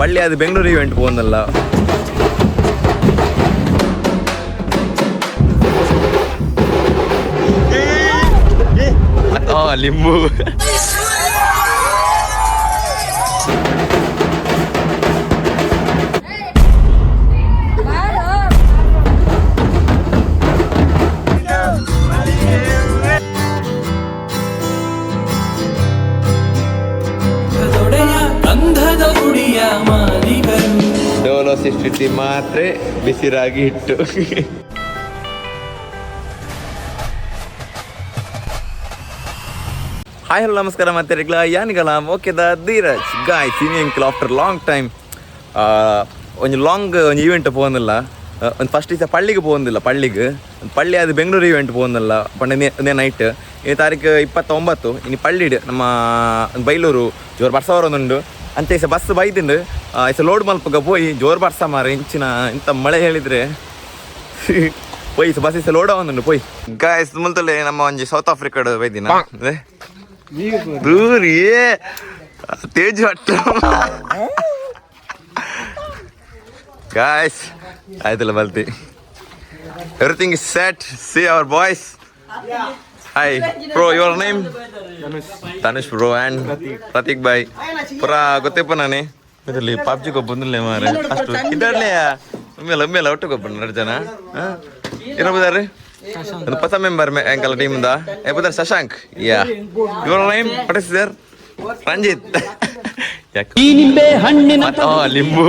ಪಳ್ಳಿ ಅದು ಬೆಂಗಳೂರು ಇವೆಂಟ್ ಪೋಂದಲ್ಲ. ಲಿಂಬು ದೊಡೆಯ ಗಂಧದ ಗುಡಿಯ ಮಾಲಿಕರು. ಡೋಲೋ 650 ಮಾತ್ರೆ, ಬಿಸಿರಾಗಿ ಹಿಟ್ಟು. ಹಾಯ್, ಹಲೋ, ನಮಸ್ಕಾರ. ಮತ್ತೆ ರೆಗ್ಲ ಯಾನಿಗಲ ಓಕೆದ ಧೀರಜ್. ಗಾಯ್ ಸಿನಿ ಅಂಕಲ್ ಆಫ್ಟರ್ ಲಾಂಗ್ ಟೈಮ್ ಒಂಜಿ ಲಾಂಗ್ ಒಂಜಿ ಇವೆಂಟ್ ಪೋಂದಿಲ್ಲ. ಒಂದು ಫಸ್ಟ್ ದಿವಸ ಪಳ್ಳಿಗೆ ಪೋಂದಿಲ್ಲ. ಪಳ್ಳಿಗೆ ಪಳ್ಳಿ ಅದು ಬೆಂಗಳೂರು ಇವೆಂಟ್ ಪೋಂದಿಲ್ಲ. ಪಂಡ ನೈಟ್ ಈ ತಾರೀಕು 29 ಇನ್ನು ಪಳ್ಳಿಡ್ ನಮ್ಮ ಬೈಲೂರು ಜೋರು ಬರ್ಸ ಬರೋದುಂಡು ಅಂತ. ಈಸ ಬಸ್ ಬೈದಿಂಡು, ಈಸ ಲೋಡ್ ಮಲ್ಪಗ ಪೋಯಿ. ಜೋರು ಬರ್ಸ ಮಾರ, ಇಂಚಿನ ಇಂಥ ಮಳೆ ಹೇಳಿದ್ರೆ ಪೋಯ್. ಬಸ್ ಈಸ ಲೋಡ್ ಒಂದುಂಡು, ಪೋಯ್. ಗಾಯ್ಸ್, ಮುಲ್ತಲೆ ನಮ್ಮ ಒಂಜಿ ಸೌತ್ ಆಫ್ರಿಕಾಡ್ ಬೈದಿನ ದೂರಿ ತೇಜ್ ಅಟ್ಟ. ಗಾಯ್ಸ್, ಆಯ್ತಲ್ಲ ಬಲ್ತಿ. Everything is set. See our boys. Hi bro, your name? Tanush bro and Prateek Bhai. ಪುರ ಗೊತ್ತಿಪ್ಪ ನಾನೇ ಇದರಲ್ಲಿ ಪಬ್ಜಿ ಗೊಬ್ಬಂದಿಲ್ಲ ಮಾರೆ. ಅಷ್ಟು ಇದರಲ್ಲೇ ಒಮ್ಮೆಲ್ಲ ಒಮ್ಮೆಲ್ಲ ಒಟ್ಟು ಗೊಬ್ಬ ಎರಡು ಜನ ಇರಬೋದಾರೆ. ಒಂದು ಹೊಸ ಮೆಂಬರ್ ಎಂಕಲ್ ಟೀಮ್ the ಏಪದಾರ್ Shashank. Yeah, your name? What is there? Ranjith. ಲಿಂಬು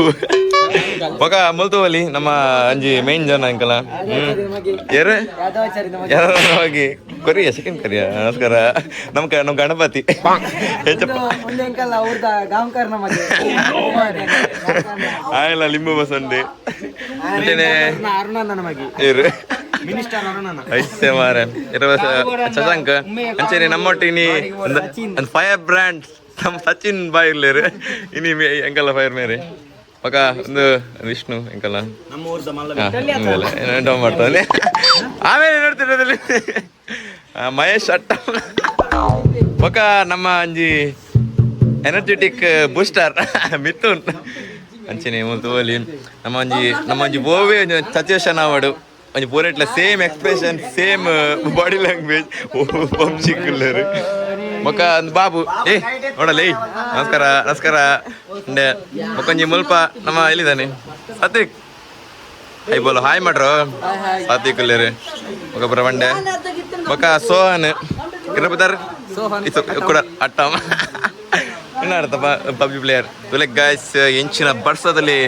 ಬೊಕ ಮುಲ್ತುವಲಿ ನಮ್ಮ ಅಂಜಿ ಮೇನ್ ಜನ ಅಂಕಲ. ಏರು ಯಾರು ಹೋಗಿ ಕೊರಿಯ ಸೆಕೆಂಡ್ ಕೊರಿಯ. ನಮಸ್ಕಾರ. ನಮ್ ನಮ್ಮ ಗಣಪತಿ ಹೆಚ್ಚಪ್ಪ ಆಯಲ್ಲ. ಲಿಂಬು ಬಸ್ ಉಂಡು. ಏರು ಐಸೆ ಮಾರೆ ಇರುವ ಶಶಾಂಕ್. ಅಂಚೆನೆ ನಮ್ಮೊಟ್ಟಿನಿ ಒಂದು ಫೈರ್ ಬ್ರ್ಯಾಂಡ್ ನಮ್ಮ ಸಚಿನ್ ಬಾಯ್ ಇರ್ಲೇರು. ಇನಿ ಎಂಕಲ್ಲ ಫೈರ್ ಮೇರೆ ಪಕ್ಕ ಒಂದು ವಿಷ್ಣು ಎಂಕಲ್ಲ ಡೌನ್ ಮಾಡ್ತಾನೆ. ಆಮೇಲೆ ನೋಡ್ತಿರೋದಲ್ಲಿ ಮಹೇಶ್ ಅಟ್ಟ. ಪಕ್ಕ ನಮ್ಮ ಅಂಜಿ ಎನರ್ಜೆಟಿಕ್ ಬೂಸ್ಟರ್ ಮಿಥುನ್. ಅಂಚೆನೆ ತೋಲಿ ನಮ್ಮ ಒಂಜಿ ಬೋವೆ ಸಚೇಶನ್ ಆವಡು. ಒಂಜಿ ಪೂರೆಟ್ಲ same expression, same body language. PUBG ಕುಲ್ಲರು. ಬೊಕ ಒಂದು ಬಾಬು. ಏ ನೋಡಲ್ಲ. ಏಯ್, ನಮಸ್ಕಾರ, ನಮಸ್ಕಾರ. ಬೊಕೊಂಜಿ ಮುಲ್ಪ ನಮ್ಮ ಎಲ್ಲಿದ್ದಾನೆ ಸಾತ್ವಿಕ್. ಹಾಯ್ ಬೋಲು, ಹಾಯ್ ಮಾಡ್ರು. ಸಾತ್ವಿಕ್ ಕುಲ್ಲೇರು. ಬೊಕ ಬರ ಬಂಡೆ. ಬೊಕ ಸೋಹನ್ ಇರಬದಾರ್ ಕೂಡ ಅಟ್ಟಮ ಇನ್ನಾಡ್ತಪ್ಪ ಪಬ್ಜಿ ಪ್ಲೇಯರ್ ತುಲೆಕ್. ಗಾಯ್ಸ್, ಎಂಚಿನ ಬರ್ಸದಲ್ಲಿ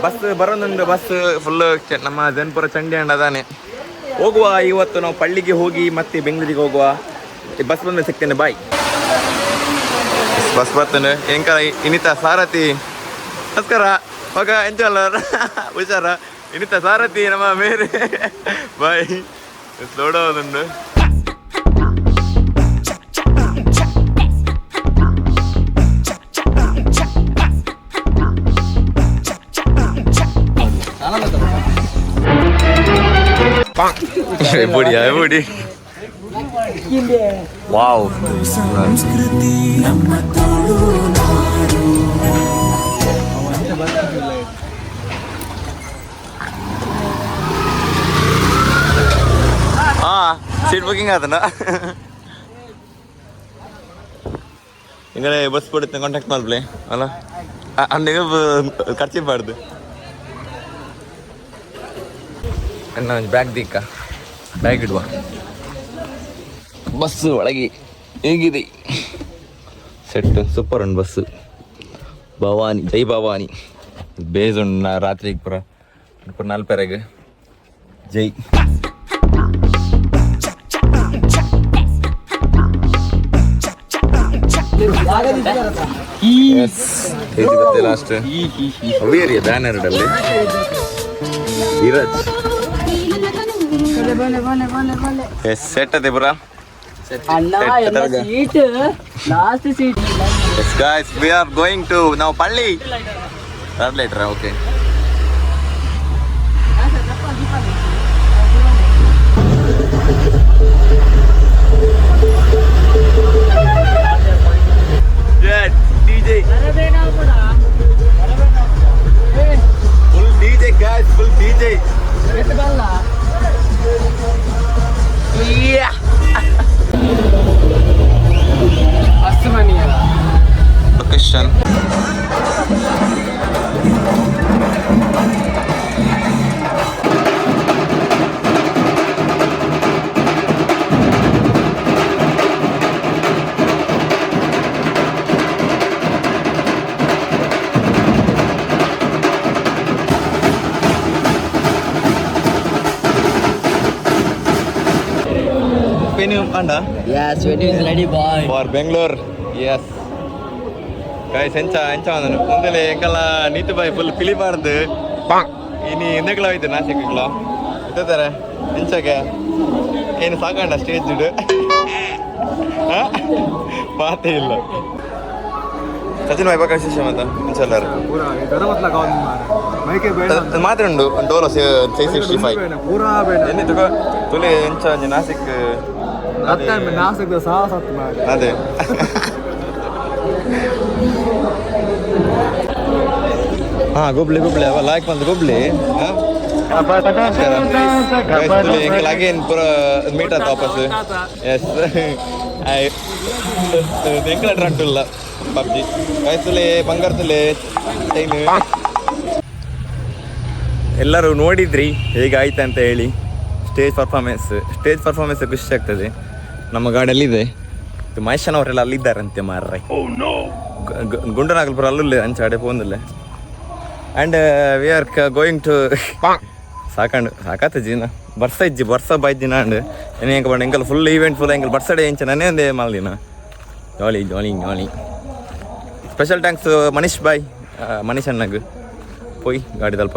ಬಸ್ ಬರೋದುಂಡು. ಬಸ್ ಫುಲ್ ನಮ್ಮ ಜನಪುರ ಚಂಡಿ ಅದಾನೆ. ಹೋಗುವ, ಇವತ್ತು ನಾವು ಪಳ್ಳಿಗೆ ಹೋಗಿ ಮತ್ತೆ ಬೆಂಗಳೂರಿಗೆ ಹೋಗುವ. ಬಸ್ ಬಂದ ಸಿಗ್ತೇನೆ, ಬಾಯ್. ಬಸ್ ಬರ್ತೇನೆ. ಎಂಕ ಇನ್ನಿತ ಸಾರಥಿ. ನಮಸ್ಕಾರ ಮಗ, ಎಂಚಲ್ಲ ಹುಷಾರ? ಇನ್ನಿತ ಸಾರಥಿ ನಮ್ಮ ಮೇರೆ. ಬಾಯ್. ನೋಡೋದುಂಡು. ಬುಡಿ ಬುಡಿ. ವಾವ್. ಸಂಸ್ಕೃತಿ ನಮ್ಮ ತುಳುನಾಡು. ಹಾ, ಸೀಟ್ ಬುಕಿಂಗ್ ಆತನ. ಹಿಂಗಡೆ ಬಸ್ ಕೊಡುತ್ತೆ, ಕಾಂಟ್ಯಾಕ್ಟ್ ಮಾಡ್ಲಿ ಅಲ್ಲ. ಅಂದಿಗೆ ಖರ್ಚು ಬಾರ್ದು. ಅಣ್ಣ, ಬ್ಯಾಗ್ ದೀಕ, ಬ್ಯಾಗ್ ಇಡುವ. ಬಸ್ ಒಳಗೆ ಹೇಗಿದೆ? ಸೆಟ್ ಸೂಪರ್ ಉಂಟು ಬಸ್. ಭವಾನಿ, ಜೈ ಭವಾನಿ. ಬೇಜ್ ಉಂಟು. ರಾತ್ರಿ ಪೂರ ಪೂರ ನಲ್ಪೆರೆಗ್ ಜೈ. ಲಾಸ್ಟ್ ಅವೇರಿಯ ಬ್ಯಾನರ್ ಅಲ್ಲಿ ಧೀರಜ್. ಎಸ್, ಸೆಟ್ ಅದೇ ಪುರ. Seat, last seat. Yes guys, we are going to ನಾವು ಪಳ್ಳಿ later. Okay. Yeah, DJ. Venue ಅಂಡ. Yes, venue is ready, boy. For Bengaluru. Yes guys, ಎಂಚ ಎಂಚ ಬಂದನು ಮುಂದೆಲೆ ಎಂಕಲ್ಲ ನೀತು ಬಾಯ್ ಫುಲ್ ಪಿಲಿ ಬಾರ್ದು. ಇನಿ ಎಂದಕ್ಲ ಹೋಯ್ತು ನಾಸಿಕ್ಲ ಇತ್ತಾರೆ. ಎಂಚಗೆ ಏನು ಸಾಕಂಡ ಸ್ಟೇಜ್ ಮಾತೇ ಇಲ್ಲ. ಸಚಿನ್ ಬಾಯ್, ಬಕ ವಿಶೇಷ ಮಾತ ಎಂಚಲ್ಲಾರು? ಪೂರಾ ಗರಮತ್ಲ ಕಾಲ್ ಮೈಕೆ ಬೇಡ. ಮಾತ್ರ ಉಂಡು ಡೋಲೋ 665. ಪೂರಾ ಬೇಡ. ಎన్ని ತುಕ ತುಲೆ ಎಂಚ ಒಂಜಿ ನಾಸಿಕ್. ಅತ್ತೆ ನಾಸಿಕ್ ಸಹ ಸತ್ತು ಮಾರೆ. ಅದೇ. ಹಾ, ಗುಬ್ಲಿ ಗುಬ್ಲಿ ಅವ ಲಾಯ್ಕ್ ಬಂದು ಗುಬ್ಲಿ. ಎಂಕಲ್ ಅಗೇನ್ ಪೂರ ಮೀಟ್ ಆತ ವಾಪಸ್. ಎಸ್, ಎಂಕಲ ಟ್ರಂಟುಲ್ಲ ಪಬ್ಜಿ ಕಾಯ್ತುಲೆ ಬಂಗಾರ ತುಲೆ ಟೈಮ್. ಎಲ್ಲರೂ ನೋಡಿದ್ರಿ ಹೇಗಾಯ್ತು ಅಂತ ಹೇಳಿ ಸ್ಟೇಜ್ ಪರ್ಫಾರ್ಮೆನ್ಸ್. ಸ್ಟೇಜ್ ಪರ್ಫಾರ್ಮೆನ್ಸ್ ಖುಷಿ ಆಗ್ತದೆ. ನಮ್ಮ ಗಾಡಿಯಲ್ಲಿದೆ ಇದು. ಮಹೇಶನವರೆಲ್ಲ ಅಲ್ಲಿದ್ದಾರಂತೆ ಮಾರ್ರೆ. ಗುಂಡನಾಗಲ್ಪುರ ಅಲ್ಲೂ ಅಂಚಾಡೆ ಪೋಂದಿಲ್ಲ. And we are going to ಸಾಕಂಡು ಸಾಕಾತ ಜೀನ ಬರ್ಸ ಇಜ್ಜಿ ಬರ್ಸ ಬಾಯ್ದಿನ. ಅಂಡ್ ಎಂಕ ಪಂಡ ಎಂಕಲ್ ಫುಲ್ ಈವೆಂಟ್ ಫುಲ್ ಎಂಕಲ್ ಬರ್ಸಡೆ ಎಂಚ ನನೇ ಒಂದೇ ಮಾಲ್ದಿನ. Jolly jolly jolly. Special thanks Manish bye, Manish ಅಣ್ಣಗ್. ಪೋಯ್ ಗಾಡಿ ತಲ್ಪ.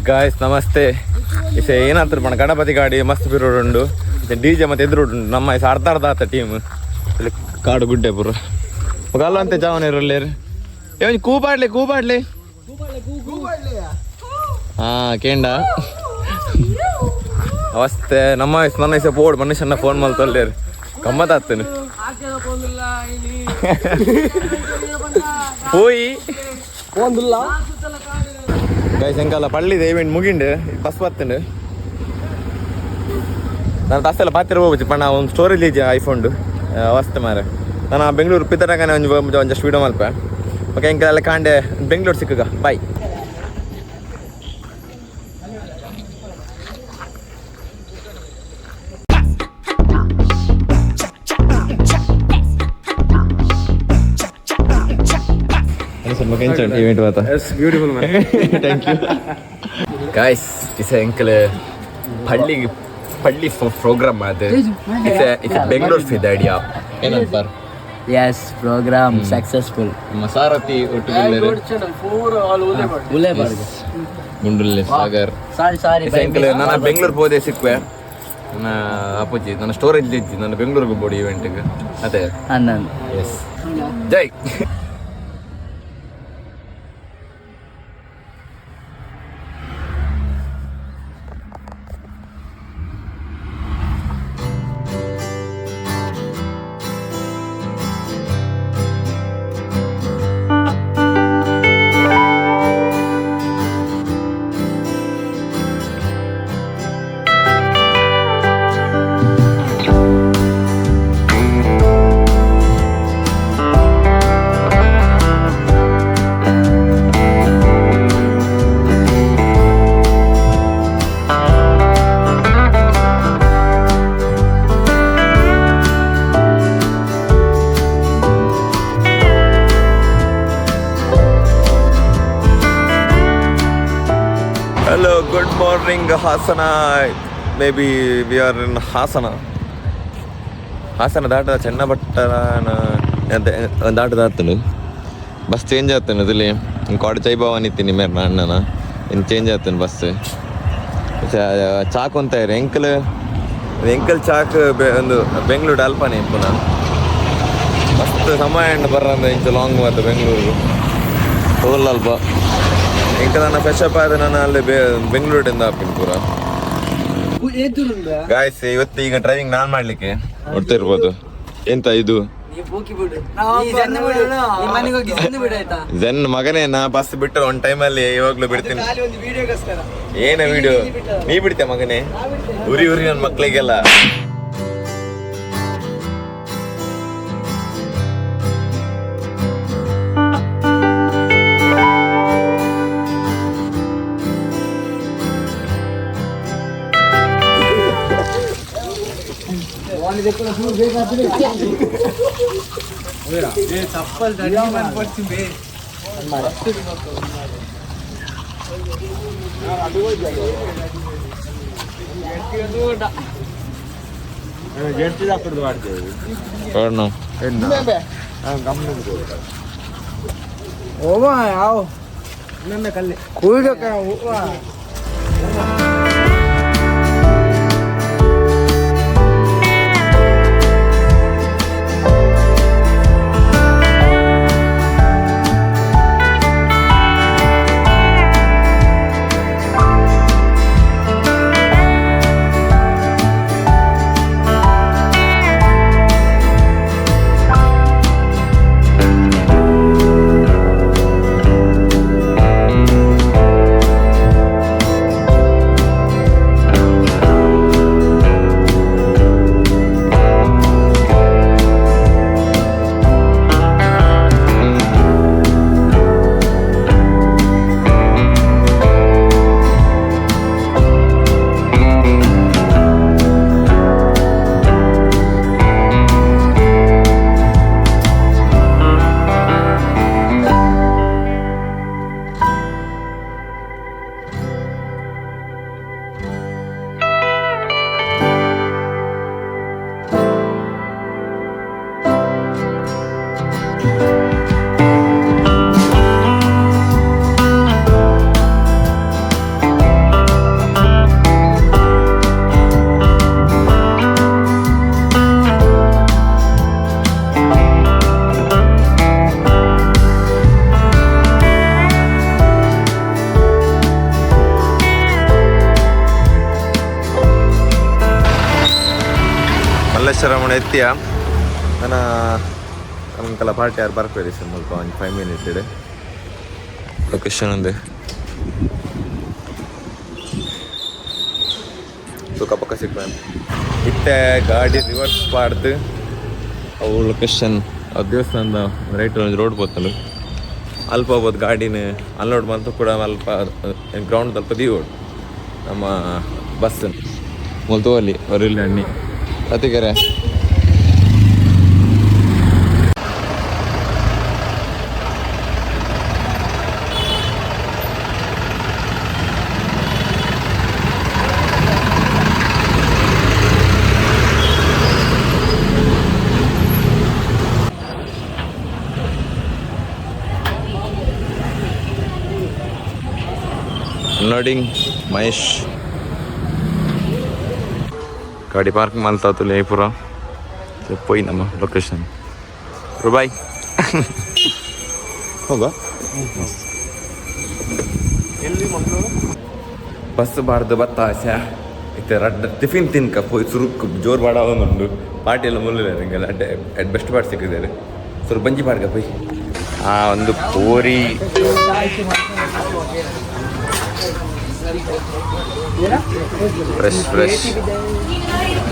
ಗಾಯ್ಸ್, ನಮಸ್ತೆ. ಇಸೆ ಏನಾದ್ರು ಪಣ ಗಣಪತಿ ಗಾಡಿ ಮಸ್ತ್ ಪಿರೋಡ್ ಉಂಡು. ಡಿಜೆ ಮತ್ತೆ ಎದುರು ಉಂಡು. ನಮ್ಮ ಇಸ ಅರ್ಧ ಅರ್ಧ ಆತ ಟೀಮ್. ಇಲ್ಲಿ ಕಾಡು ಗುಡ್ಡೆ ಪೂರ. ಅಲ್ಲ ಅಂತ ಜಾವನ ಇರಲ್ಲೇರು. ಏ ಕೂಪಾಡ್ಲಿ ಕೂಪಾಡ್ಲಿ. ಹಾ ಕೇಂಡ ಅವಸ್ಥೆ. ನಮ್ಮ ನನ್ನ ಇಸ ಬೋರ್ಡ್ ಮನುಷ್ಯನ ಫೋನ್ ಮಲ್ತೊಲ್ಲೇರು ಗಮ್ಮತ್ ಆಗ್ತೇನೆ. ಹೋಯಿ ಗೈಸ್, ಎಂಕಲ್ಲ ಪಳ್ಳಿದ ಈವೆಂಟ್ ಮುಗಿಂಡು, ಬಸ್ ಬತ್ತಂಡು. ನಾನು ತಾಸೆಲ್ಲ ಪಾತಿರ ಹೋಗ್ಬೋದು ಪಣ್ಣ. ಒಂದು ಸ್ಟೋರೇಜ್ ಇಜ್ಜಿ ಐಫೋನ್ಡು ಅವಸ್ಥೆ ಮಾರೆ. ನಾನು ಬೆಂಗಳೂರು ಪಿತ್ತನಗನೆ ಒಂಜಿ ಒಂಜಿ ಜಸ್ಟ್ ವೀಡಿಯೋ ಮಲ್ಪ. ಓಕೆ, ಎಂಕಲ್ಲ ಕಾಂಡೆ ಬೆಂಗಳೂರು ಸಿಕ್ಕಗ. ಬಾಯ್. ಈವೆಂಟ್ ಮಾತಾ. Yes, beautiful man. Thank you guys. Is ಎಂಕಲ್ ಪಳ್ಳಿ ಪಳ್ಳಿ ಪ್ರೋಗ್ರಾಮ್ ಅದು. It's Bengaluru ಫಿದ್ ಐಡಿಯಾ ಏನಂತಾರೆ. Yes, program successful. ನಮ್ಮ ಸಾರಥಿ ಒಟ್ಟು. ಉಲೆ ಬರ್ಗ. ಗುಂಡುಲ್ಲೆ ಸಾಗರ್. ಸಾರಿ ಸಾರಿ. ಎಂಕಲ್ ನಾನು ಬೆಂಗಳೂರು ಹೋದೆ ಸಿಕ್ಕುವೆ. ನನ್ನ ಅಪ್ಪಜ್ಜಿ ನನ್ನ ಸ್ಟೋರೇಜ್ ಇಜ್ಜಿ. ನನ್ನ ಬೆಂಗಳೂರಿಗೆ ಬೋಡಿ ಇವೆಂಟ್ಗೆ ಅದೇ. ಹನ್ನೊಂದು. Yes, Jai. Entering Hassan. Maybe we are in Hassan. Hassan ದಾಟದ ಚನ್ನಪಟ್ಟಣ ದಾಟದ ಆತನು. Bus change ಆಗ್ತಾನೆ ಅದಲ್ಲಿ. ಕೋಡೆ ಜೈಭವನ್ ಇತ್ತೀನಿ ಮೇರ್ನ ಅಣ್ಣನ. ಇನ್ನು ಚೇಂಜ್ ಆಗ್ತಾನೆ ಬಸ್. ಚಾಕ್ ಅಂತ ಎಂಕಲ್ ಎಂಕಲ್ ಚಾಕ್ ಒಂದು ಬೆಂಗಳೂರು ಅಲ್ಪನೆ ಪುನಃ ಮಸ್ತ್ ಸಮಯ ಬರ್ರಂದ ಇಂಚ ಲಾಂಗ್ ಮಾತು ಬೆಂಗಳೂರು ಹೋಗಲ್ಲ ಅಲ್ಪ. ಎಂಕಲ್ ನನ್ನ ಫ್ರೆಶ್ ಅಪ್ ಆದ ನಾನು ಅಲ್ಲಿ ಬೆಂಗಳೂರಿಂದ ಹಾಪಿನ ಪೂರ. ಗಾಯ್ಸ್, ಇವತ್ತು ಈಗ ಡ್ರೈವಿಂಗ್ ನಾನ್ ಮಾಡ್ಲಿಕ್ಕೆ ನೋಡ್ತಾ ಇರ್ಬೋದು. ಎಂತ ಇದು? ಜೆನ್ ಮಗನೇ, ನಾ ಬಸ್ ಬಿಟ್ಟರೆ ಒಂದ್ ಟೈಮಲ್ಲಿ ಇವಾಗ್ಲೂ ಬಿಡ್ತೀನಿ. ಏನ ವಿಡಿಯೋ ನೀ ಬಿಡ್ತೆ ಮಗನೇ? ಉರಿ ಉರಿ ನನ್ನ ಮಕ್ಳಿಗೆಲ್ಲ. ಮಲ್ಲೇಶ್ವರಮಣ ಎತ್ತಿಯ ನನ್ನ ಅಂಕಲ ಪಾರ್ಟಿ ಯಾರು ಬರ್ಪೇರಿ ಸರ್. ಮುಲ್ಪ ಒಂದು 5 ಮಿನಿಟ್ ಇಡೆ ಲೊಕೇಶನ್ ఉంది. ಸುಖ ಪಕ್ಕ ಸಿಕ್ಕ ಇತ್ತೆ ಗಾಡಿ ರಿವರ್ಸ್ ಪಾಡ್ದು ಅವು ಲೊಕೇಶನ್ ಆ ದೇವಸ್ಥಾನದ ರೈಟ್ ಒಂದು ರೋಡ್ ಪೋತಲು. ಅಲ್ಪ ಹೋಗ್ಬೋದು. ಗಾಡಿನ ಅನ್ಲೋಡ್ ಬಂತು ಕೂಡ ಅಲ್ಪ ಗ್ರೌಂಡ್ ಅಲ್ಪ ದೀವೋಡು ನಮ್ಮ ಬಸ್ ಮುಲ್ತೋಲಿ ಹೊರಿಲ್ಲ ಅಣ್ಣಿ ಅತ್ತಿಗೆರೆ. ಅನ್ಲೋಡಿಂಗ್ ಮಹೇಶ್. ಗಾಡಿ ಪಾರ್ಕಿಂಗ್ ಮಲ್ತಾತುಲೆ ಪೂರ. ಪೋಯಿ ನಮ್ಮ ಲೊಕೇಶನ್. ಬಾಯ್, ಹೋಗ. ಬಸ್ ಬಾರ್ದು ಬತ್ತ ಆಸೆ ಇತ್ತೆ ರಡ್ಡ ಟಿಫಿನ್ ತಿನ್ಕ ಪೋಯ್. ಸುರುಕ್ ಜೋರು ಬಾಡ ಉಂಡು. ಪಾರ್ಟಿ ಎಲ್ಲ ಮುಲ್ಲ ಅಡ್ಡೆ ಬೆಸ್ಟ್ ಪಾರ್ಟ್ ಸಿಕ್ಕಿದ್ದಾರೆ. ಸುರು ಬಂಜಿ ಪಾಡ್ಕ ಪೋಯ್. ಆ ಒಂದು ಪೂರಿ ಫ್ರೆಶ್ ಫ್ರೆಶ್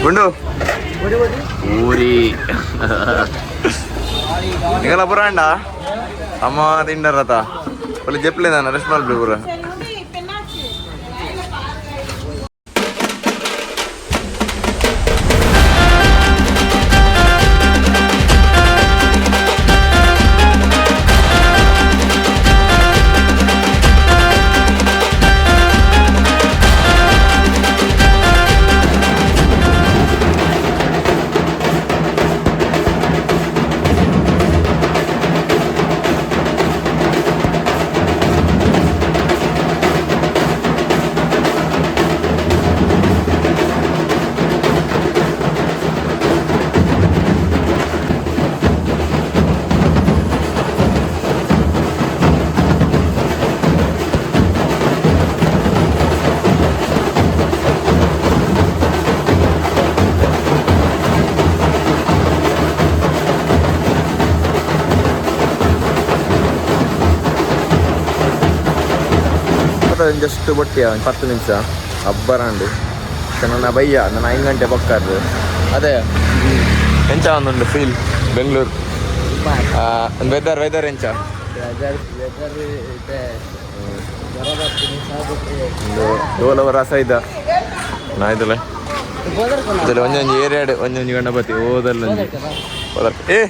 ಗುಂಡು ಪೂರಿ ನಿಗಲ ಪುರಾಂಡ ಅಮ್ಮ ತಿಂಡರತ ಒಳ್ಳೆ ಜೆಪ್ಲೆ ನಾನು ರೆಸ್ಟ್ ಮಾಡ್ಲಿ ಪೂರ. ರಥ ಜಸ್ಟ್ ಬೊಟ್ಟಿಯ ಒಂದು 10 ನಿಮಿಷ ಅಬ್ಬರಾಂಡು. ನನ್ನ ಬಯ್ಯ ನನ್ನ 5 ಗಂಟೆ ಬೊಕ್ಕಾರ್ದು. ಅದೇ ಎಂಚ ಒಂದುಂಡು ಫೀಲ್ ಬೆಂಗಳೂರು ವೆದರ್? ವೆದರ್ ಎಂಚ? ವೆದರ್ ವೆದರ್ ಇದೆ. ಒಂದು ಡೋಲವ ರಸ ಇದ್ದ ನಾಯ್ದಲ್ಲ ಇದೆಲ್ಲ ಒಂಜೊಂಜಿ ಏರಿಯಾಡ್ ಒಂಜೊಂಜಿ ಗಣಪತಿ ಓದಲ್ಲ ಒಂಜಿ ಏ.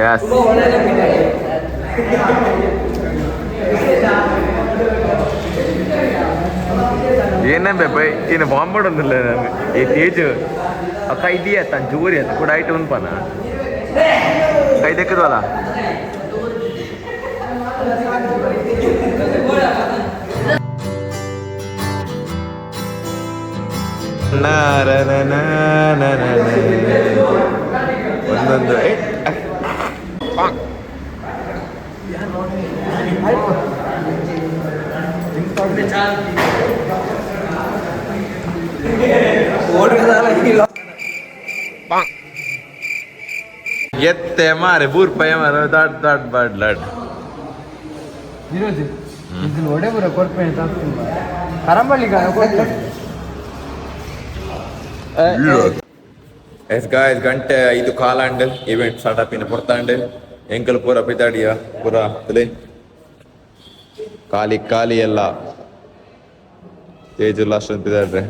ಎಸ್, ಏನೇ ಬೈ, ಇನ್ನು ಬಾಂಬ್ ಒಂದಿಲ್ಲ ನಾನು. ಈ ತೇಜು ಅಕ್ಕ ಇದೆಯಾ ತನ್ನ ಜೋರಿ ಅಂತ ಕೂಡ ಐಟು ಉನ್ಪನ ಕೈ ದಕ್ಕದಲ್ಲ. ಒಂದೊಂದು ಏ. ಎತ್ತೆ ಮಾರೆ ಬೂರ್ಪಯ ಮಾರೆ ದಾಟ್ ದಾಟ್ ಬಾಡ್ ಲಾಡ್. ಒಡೆ ಬರೋ ಕೊರ್ಪೆ ಕರಂಬಳ್ಳಿ. ಎಸ್ ಗಾಯ್ಸ್, ಗಂಟೆ 5 ಕಾಲಾಂಡ್. Event start ಅಪಿನ ಪೊರ್ತಾಂಡ್. ಎಂಕಲ್ ಪೂರ ಪಿತಾಡಿಯ ಪೂರ ತಲೆ ಖಾಲಿ ಖಾಲಿ ಎಲ್ಲ. ತೇಜು ಲಾಸ್ಟ್ ಪಿದಾಡ್ರೆ.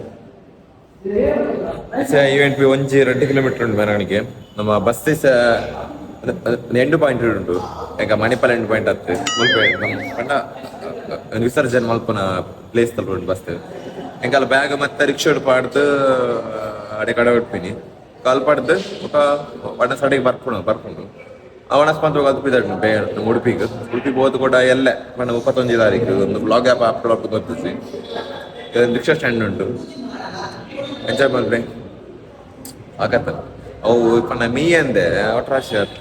ಇವೆಂಟ್ ಬಿ ಒಂಜಿ 2 ಕಿಲೋಮೀಟರ್ ಉಂಟು ಮೆರವಣಿಗೆ. ನಮ್ಮ ಬಸ್ ಎಂಡು ಪಾಯಿಂಟ್ ಉಂಟು. ಈಗ ಮಣಿಪಾಲ್ ಎಂಡ್ ಪಾಯಿಂಟ್ ಹತ್ತು ಮುಲ್ಪ ನಮ್ಮ ಪಂಡ ವಿಸರ್ಜನೆ ಮಲ್ಪನ ಪ್ಲೇಸ್ ತಲ್ಪ ಉಂಟು ಬಸ್. ಎಂಕಲ್ ಬ್ಯಾಗ್ ಮತ್ತೆ ರಿಕ್ಷಾ ಪಾಡ್ದು ಅಡೆ ಕಡೆ ಉಟ್ಪಿನಿ ಕಾಲ್ ಪಾಡ್ದು ಬೊಕ ವಡ ಸಡೆಗೆ ಬರ್ಕೊಂಡು ಬರ್ಕೊಂಡು ಅವನ ಸ್ಪಂದ ಅಲ್ಪಿದಾಡ್ ಉಡುಪಿಗೆ. ಉಡುಪಿಗೆ ಹೋದ ಕೂಡ ಎಲ್ಲೆ ಪಂಡ 31 ತಾರೀಕು ಒಂದು ಬ್ಲಾಗ್ ಆ್ಯಪ್ ಅಪ್ಲೋಡ್ ಗೊತ್ತಿಸಿ. ರಿಕ್ಷಾ ಸ್ಟ್ಯಾಂಡ್ ಉಂಟು. ಎಂಜಾಯ್ ಮಲ್ಪೆ ಆಗತ್ತ. ಅವು ಪಂಡ ಮೀ ಅಂದೆ ಒಟ್ರಾಶಿ ಆತ.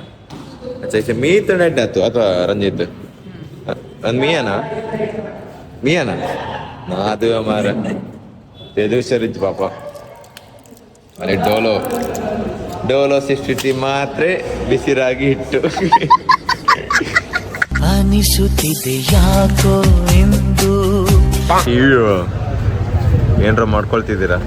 ಅಚ್ಚಾ, ಇತ್ತೆ ಮೀತ್ ನೆಡ್ ಆತು ಅಥವಾ ರಂಜಿತ್ ಅದು ಮೀಯನ ಮೀಯನ ಅದು ಮಾರ ತೇಜು ಹುಷಾರಿಜ್ಜು ಪಾಪ. ಅರೆ, ಡೋಲೋ ಡೋಲೋ 650 ಮಾತ್ರೆ, ಬಿಸಿರಾಗಿ ಹಿಟ್ಟು. ಅನಿಸುತ್ತಿದೆ ಯಾಕೋ ಎಂದು. ಅಯ್ಯೋ, ಏನ್ರ ಮಾಡ್ಕೊಳ್ತಿದ್ದೀರಾ?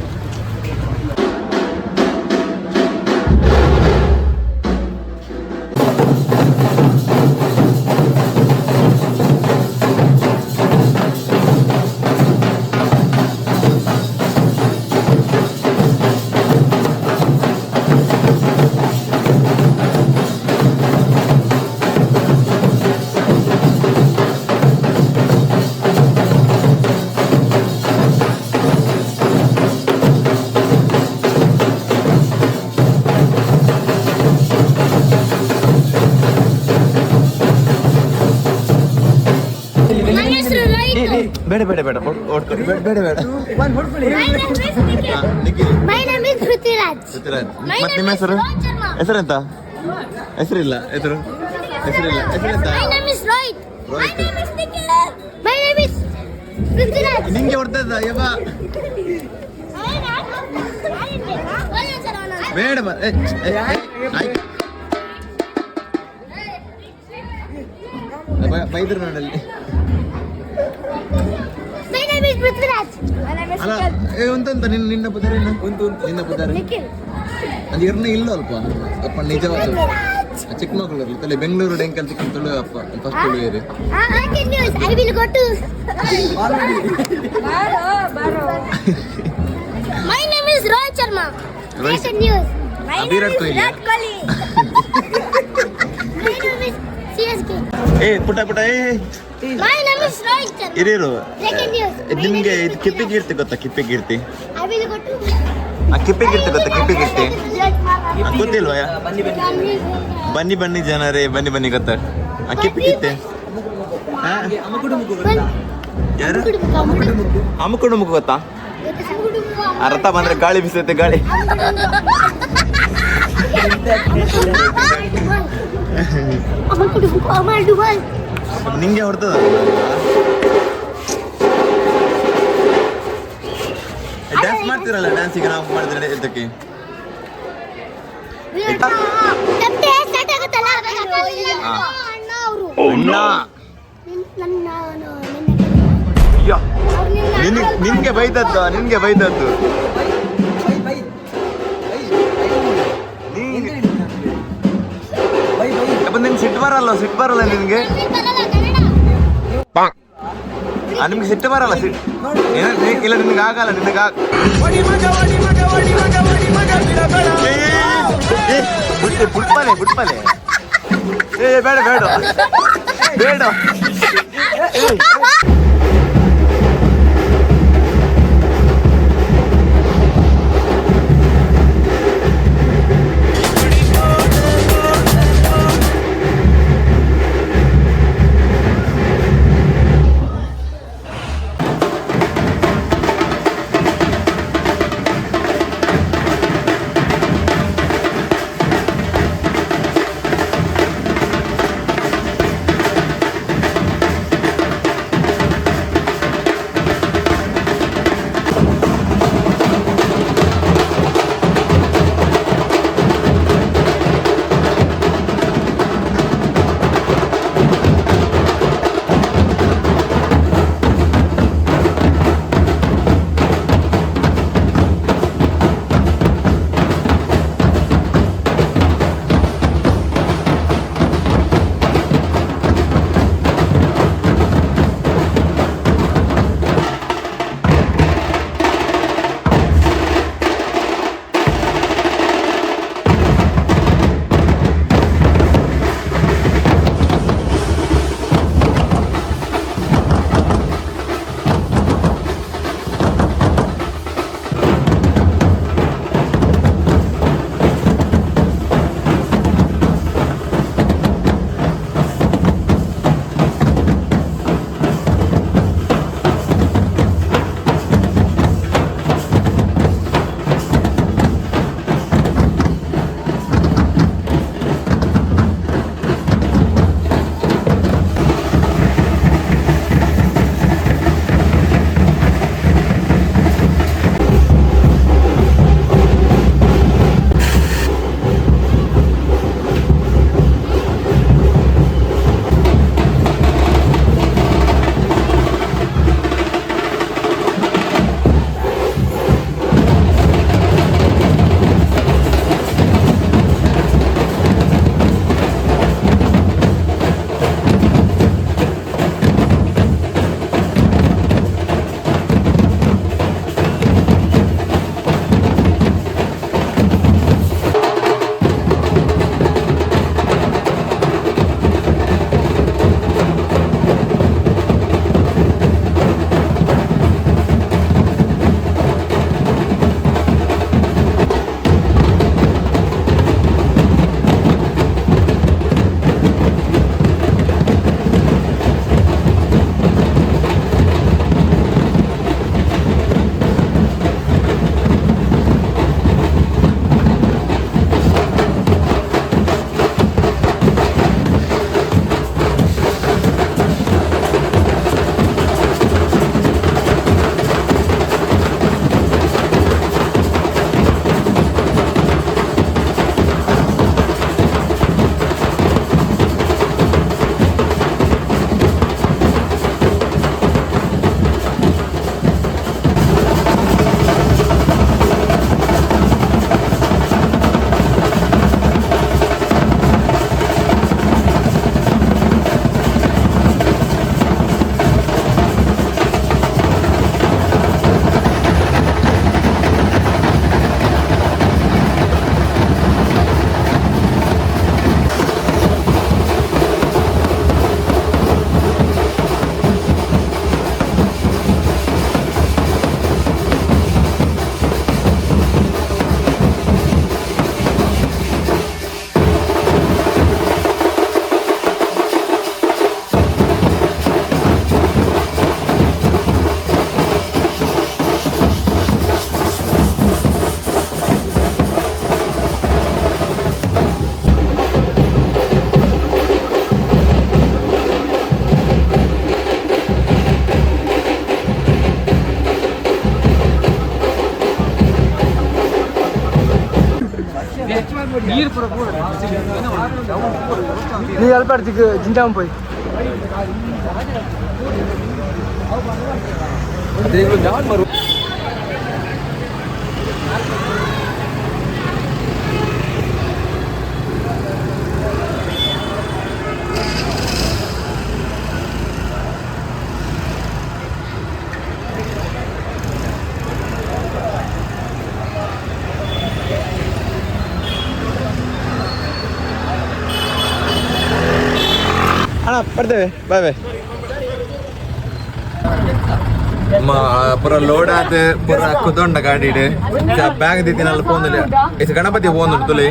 ಬೇಡ ಬೇಡ ಬೇಡ, ಬೇಡ ಬೇಡ ಬೇಡ. Nikhil. My name is Prithviraj. Prithviraj. My ಮತ್ತೆ ನಿಮ್ಮ name is ಹೆಸರು? Rohit Sharma. ಹೆಸರೆಂತ? ಹೆಸರಿಲ್ಲ, ಹೆಸರು ಹೆಸರಿಲ್ಲ, ಹೆಸರೆಂತ? My name is Rohit. My Rohit. name is Nikhil. My name is Prithviraj. ನಿಂಗೆ ಹೊಡ್ತದ ಯವ್ವ. ಬೇಡ ಬಾ. ಏ, ಏ, ಏ, ಆಯ್ತು. ಬೈದ್ರು ನೋಡಲ್ಲಿ. My name is Prithviraj. My name is ಅಲ್ಲ, ಏ, ಉಂಟಂತ ನಿನ್ನ ನಿನ್ನ ಪುದರೇನು? ನಿನ್ನ ಪುದರ್? Nikhil. ಅದು ಇರ್ನ ಇಲ್ಲ ಅಲ್ಪ ಅಪ್ಪ ನಿಜವಾದ Prithviraj. Chikkamagaluru ತಲೆ ಬೆಂಗಳೂರು ಡೆಂಕಲ್ ಚಿಕ್ಕ ತುಳು ಅಪ್ಪ first ತುಳುವೇರಿ. I can news. I will go to. My name is Rohit Sharma. Rohit. Breaking news. My name Virat is Kohli. Virat Kohli. My name is CSK. ಏ ಪುಟ ಪುಟ ಏ. My name is Rohit Sharma. ಇರಿರು. Breaking news. My name ನಿಮ್ಗೆ is ಇದು ಕಿಪ್ಪಿ Prithviraj. ಕೀರ್ತಿ ಗೊತ್ತಾ? ಕಿಪ್ಪಿ ಕೀರ್ತಿ. I will go to. ಆ ಕಿಪ್ಪಿ ಕೀರ್ತಿ ಗೊತ್ತಾ? ಕಿಪ್ಪಿ ಕೀರ್ತಿ ಆ, ಗೊತ್ತಿಲ್ವಾ? ಬನ್ನಿ ಬನ್ನಿ. ಬನ್ನಿ ಬನ್ನಿ ಜನರೇ ಬನ್ನಿ ಬನ್ನಿ, ಗೊತ್ತಾ ಆ ಕಿಪ್ಪಿ ಕೀರ್ತಿ? ಹಾ? ಅಮಕುಡು ಮುಗು ಗೊತ್ತಾ? ಯಾರು? ಅಮುಕುಡು ಮುಗು ಗೊತ್ತಾ? ಆ ರಥ ಬಂದ್ರೆ ಗಾಳಿ ಬಿಸುತ್ತೆ ಗಾಳಿ. ನಿಂಗೆ ಹೊಡ್ತದ. ಡ್ಯಾನ್ಸ್ ಮಾಡ್ತಿರಲ್ಲ ಡ್ಯಾನ್ಸ್ ಈಗ ನಾವು ಮಾಡಿದ್ರೆ ಇದಕ್ಕೆ. ಅಣ್ಣ. ಅಯ್ಯೋ. ನಿನ್ಗೆ ಬೈದದ್ದು, ನಿನ್ಗೆ ಬೈದದ್ದು. Bye bye bye bye. Bye bye. ಅಪ್ಪ, ನಿನ್ಗೆ ಸಿಟ್ಟು ಬರಲ್ಲ? ಸಿಟ್ಟು ಬರಲ್ಲ ನಿನ್ಗೆ? ಆ, ನಿಮ್ಗೆ ಸಿಟ್ಟು ಬರಲ್ಲ? ಸಿಟ್ಟು ಇಲ್ಲ ನಿನ್ಗೆ ಆಗಲ್ಲ, ನಿನಗೆ ಆಗ. ಏ, ಏ, ಬಿಟ್ಟು ಬಿಟ್ಪಲೆ ಬಿಟ್ಪಲೆ. ಏ ಬೇಡ ಬೇಡ ಬೇಡ. ಏ. ನೀ ಅಲ್ಪಾಡ್ತಿಗೆ ಜಿಂಜಾಮ್ ಪೋಯ್. ಅಣ್ಣ, ಬರ್ತೇವೆ, ಬಾಯ್ ಬಾಯ್. ಪೂರ ಲೋಡ್ ಆದ್ ಪೂರ ಕುದೊಂಡ ಗಾಡಿ. ಬ್ಯಾಗ್ ದಿತ್ತಿನಲ್ಲ ಪೋಂದಿಲ್ಲ. ಇಸ್ ಗಣಪತಿ ಪೋಂದುಂಡು ತುಲಿ.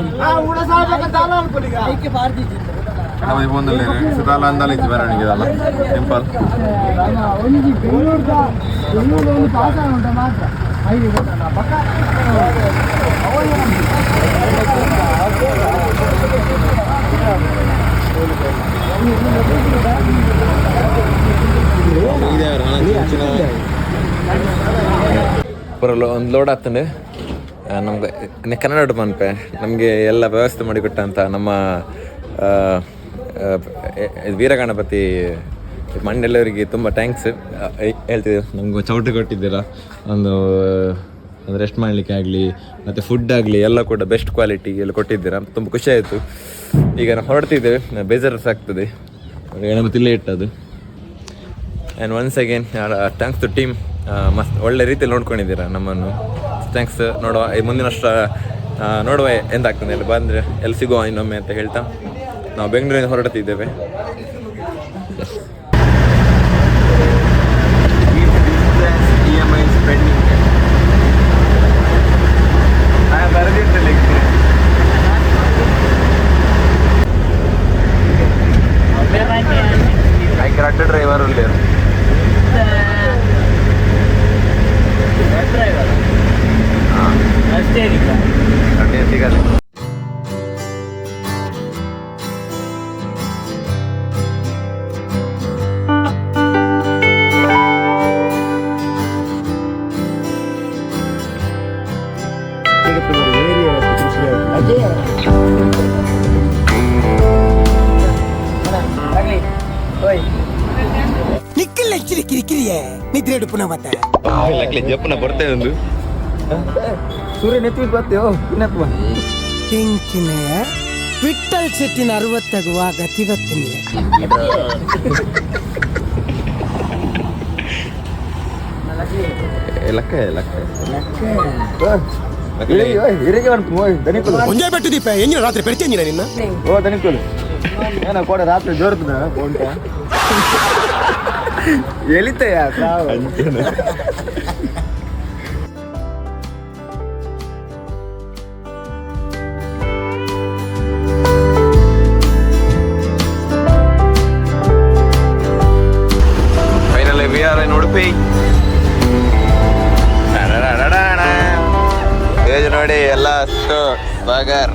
ಗಣಪತಿ ಪೋಂದಿಲ್ಲ, ಸುತಾಲ ಅಂದಾಲ ಇಜ್ಜಿ ಬರವಣಿಗೆ ಅಲ್ಲ, ಸಿಂಪಲ್. ಒಂಜಿ ಬೆಂಗಳೂರ್ದ ಬೆಂಗಳೂರು ಒಂದು ಪಾಸ್ ಉಂಟ ಮಾತ್ರ ಐದು ಪಕ್ಕ. ಪೂರ ಒಂದು ಲೋಡ್ ಆಗ್ತಂಡು ನಮ್ಗೆ ಕನ್ನಡ ಮನ್ಪೆ. ನಮಗೆ ಎಲ್ಲ ವ್ಯವಸ್ಥೆ ಮಾಡಿಕೊಟ್ಟಂತ ನಮ್ಮ ಆ, ಆ, ಇದು ವೀರಗಣಪತಿ ಮಂಡೆಲ್ಲವರಿಗೆ ತುಂಬ thanks ಹೇಳ್ತಿದ್ದೀವಿ. ನಮ್ಗೆ ಚೌಟ್ರಿ ಕೊಟ್ಟಿದ್ದೀರಾ, ಒಂದು ಒಂದು ರೆಸ್ಟ್ ಮಾಡಲಿಕ್ಕೆ ಆಗಲಿ ಮತ್ತು ಫುಡ್ ಆಗಲಿ ಎಲ್ಲ ಕೂಡ ಬೆಸ್ಟ್ ಕ್ವಾಲಿಟಿ ಎಲ್ಲ ಕೊಟ್ಟಿದ್ದೀರಾ. ತುಂಬ ಖುಷಿ ಆಯಿತು. ಈಗ ನಾವು ಹೊರಡ್ತಿದ್ದೇವೆ, ಬೇಜಾರು ಸಹ ಆಗ್ತದೆ. ಗಣಪತಿ ಇಲ್ಲೇ ಇಟ್ಟದು. And once again thanks to team. ಮಸ್ತ್ ಒಳ್ಳೆ ರೀತಿಯಲ್ಲಿ ನೋಡ್ಕೊಂಡಿದ್ದೀರಾ ನಮ್ಮನ್ನು, thanks. ನೋಡುವ, ಈ ಮುಂದಿನ ವರ್ಷ ನೋಡುವ ಎಂತ ಆಗ್ತದೆ. ಎಲ್ಲ ಬಂದರೆ ಎಲ್ಲಿ ಸಿಗುವ ಇನ್ನೊಮ್ಮೆ ಅಂತ ಹೇಳ್ತಾ ನಾವು ಬೆಂಗಳೂರಿಂದ ಹೊರಡ್ತಿದ್ದೇವೆ. ಇಎಂಐ ಸ್ಪೆಂಡಿಂಗ್ ಬರೆದಿರ್ತಲ್ಲ. ರಡ್ಡು ಡ್ರೈವರ್ ಉಳ್ಳೇರು. ಅಷ್ಟೇ. ಸಿಗಲ್ಲ. ನಿಕ್ಕಿಲ್ಲ ಕಿರಿಕಿರಿಯೇ ನಿದ್ರೆ ಪುನಃ ಮತ್ತೆ. ಲಕ್ಲಿ ಜಪ್ಪನ ಬರ್ತೇವೆ ಒಂದು. ಸೂರ್ಯ ನೆತ್ತಿ ಬತ್ತೇವೋ ಇನ್ನತ್ವ. ತೆಂಕಿನೆಯ ವಿಠಲ್ ಶೆಟ್ಟಿನ ಅರವತ್ತಗುವ ಗತಿ ಬತ್ತಿನ. ಲಕ್ಕ ಲಕ್ಕ. ಇರಿಗೆ ದನಿಕುಲು. ಒಂಜೇ ಬೆಟ್ಟು ದೀಪ ಎಂಜಿನ ರಾತ್ರಿ ಪೆರ್ಚೆಂಜಿನ ನಿನ್ನ. ಓ ದನಿಕುಲು, ಏನ ಕೋಡ ರಾತ್ರಿ ಜೋರ್ತದ ಬೋಂಟ ಎಳಿತೆಯ? Finally we are in Udupi. Age ನೋಡಿ ಎಲ್ಲ ಅಷ್ಟು ಸಾಗರ್.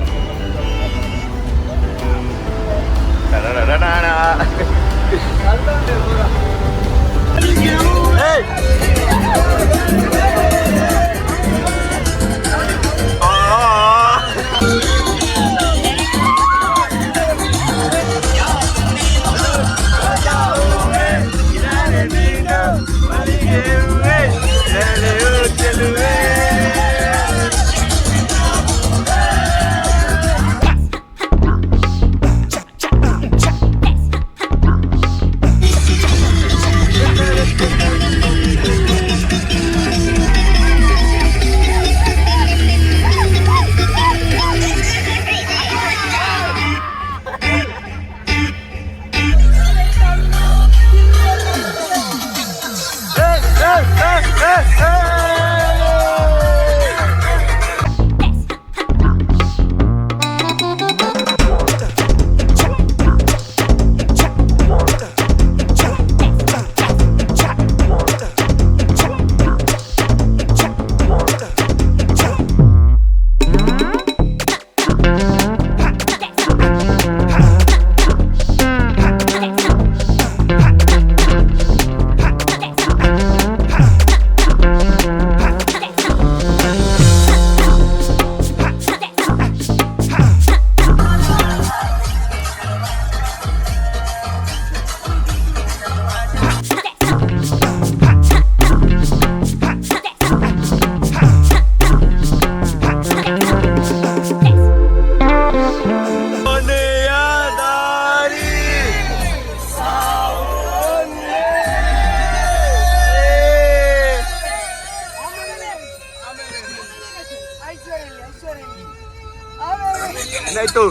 ಏಯ್! ಆ. ಏನಾಯ್ತು?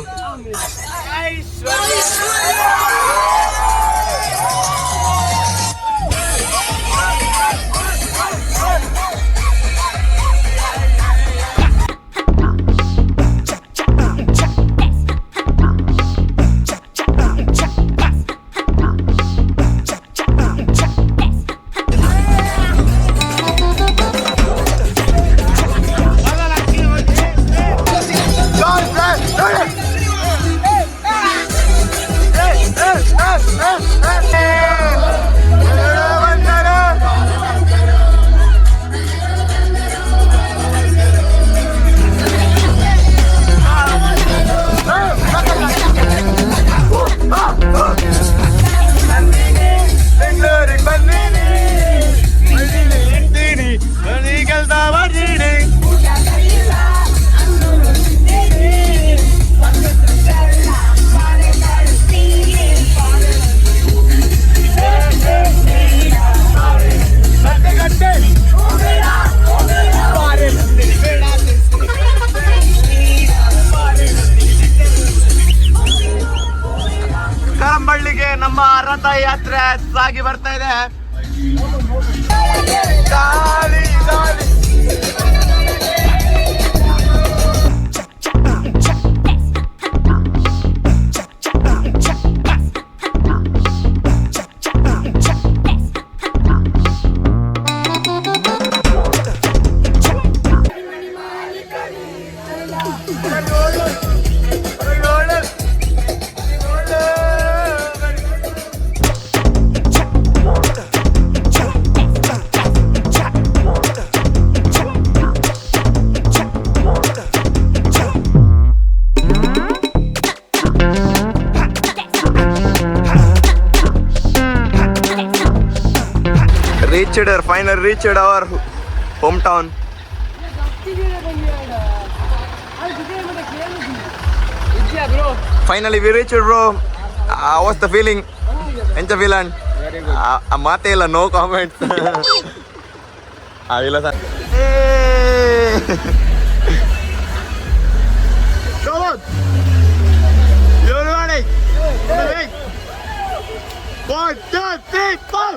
ಕರಂಬಳ್ಳಿಗೆ ನಮ್ಮ ರಥಯಾತ್ರೆ ಸಾಗಿ ಬರ್ತಾ ಇದೆ. ಗಾಳಿ ಗಾಳಿ. Reached, final reached our hometown. Finally we reached, bro. What's the feeling? ಎಂತ ಫೀಲ್? ಆ ಮಾತೇ ಇಲ್ಲ, ನೋ ಕಾಮೆಂಟ್. ಆಗಿಲ್ಲ sir. One, two, three, four.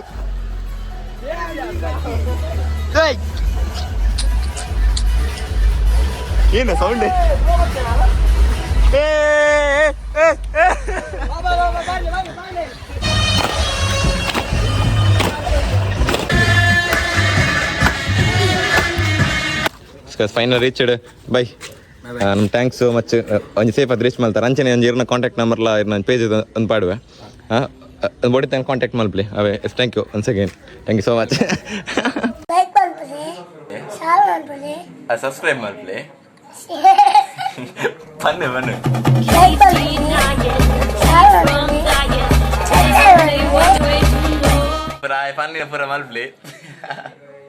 ಏನು ಸೌಂಡ್? ಏ. Final reached. By. ನಮ್ಮ thanks so much. ಒಂಜಿ ಸೇಫ್ ಅದು ರೀಚ್ ಮಲ್ತಾರೆ. ಅಂಚನೆ ಒಂಜಿ ಇರ್ನ ಕಾಂಟ್ಯಾಕ್ಟ್ ನಂಬರ್ಲ ಇರ್ನ ಪೇಜ್ ಒಂದು ಪಾಡುವೆ. ಹಾಂ, ಬೊಡಿ ತಂಗ ಕಾಂಟ್ಯಾಕ್ಟ್ ಮಲ್ಪ್ಲಿ ಅವೇ. Yes, thank you once again, thank you so much. Like ಮನ್ಪುಲೆ, share ಮನ್ಪುಲೆ, subscribe ಮಲ್ಪ್ಲಿ. ಬನ್ನಿ ಬನ್ನಿ. ಲೈಕ್ ಮನ್ಪುಲೆ, ಶೇರ್ ಮನ್ಪುಲೆ, ಸಬ್ಸ್ಕ್ರೈಬ್ ಮನ್ಪುಲೆ. ಪೂರ ಪನ್ನಿ ಪೂರ ಮಲ್ಪ್ಲಿ.